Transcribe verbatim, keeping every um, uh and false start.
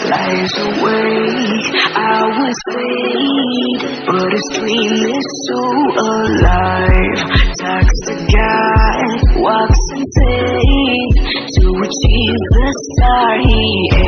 Lies awake, I was late, but his dream is so alive. Tax the guy, walks in faith to achieve the star he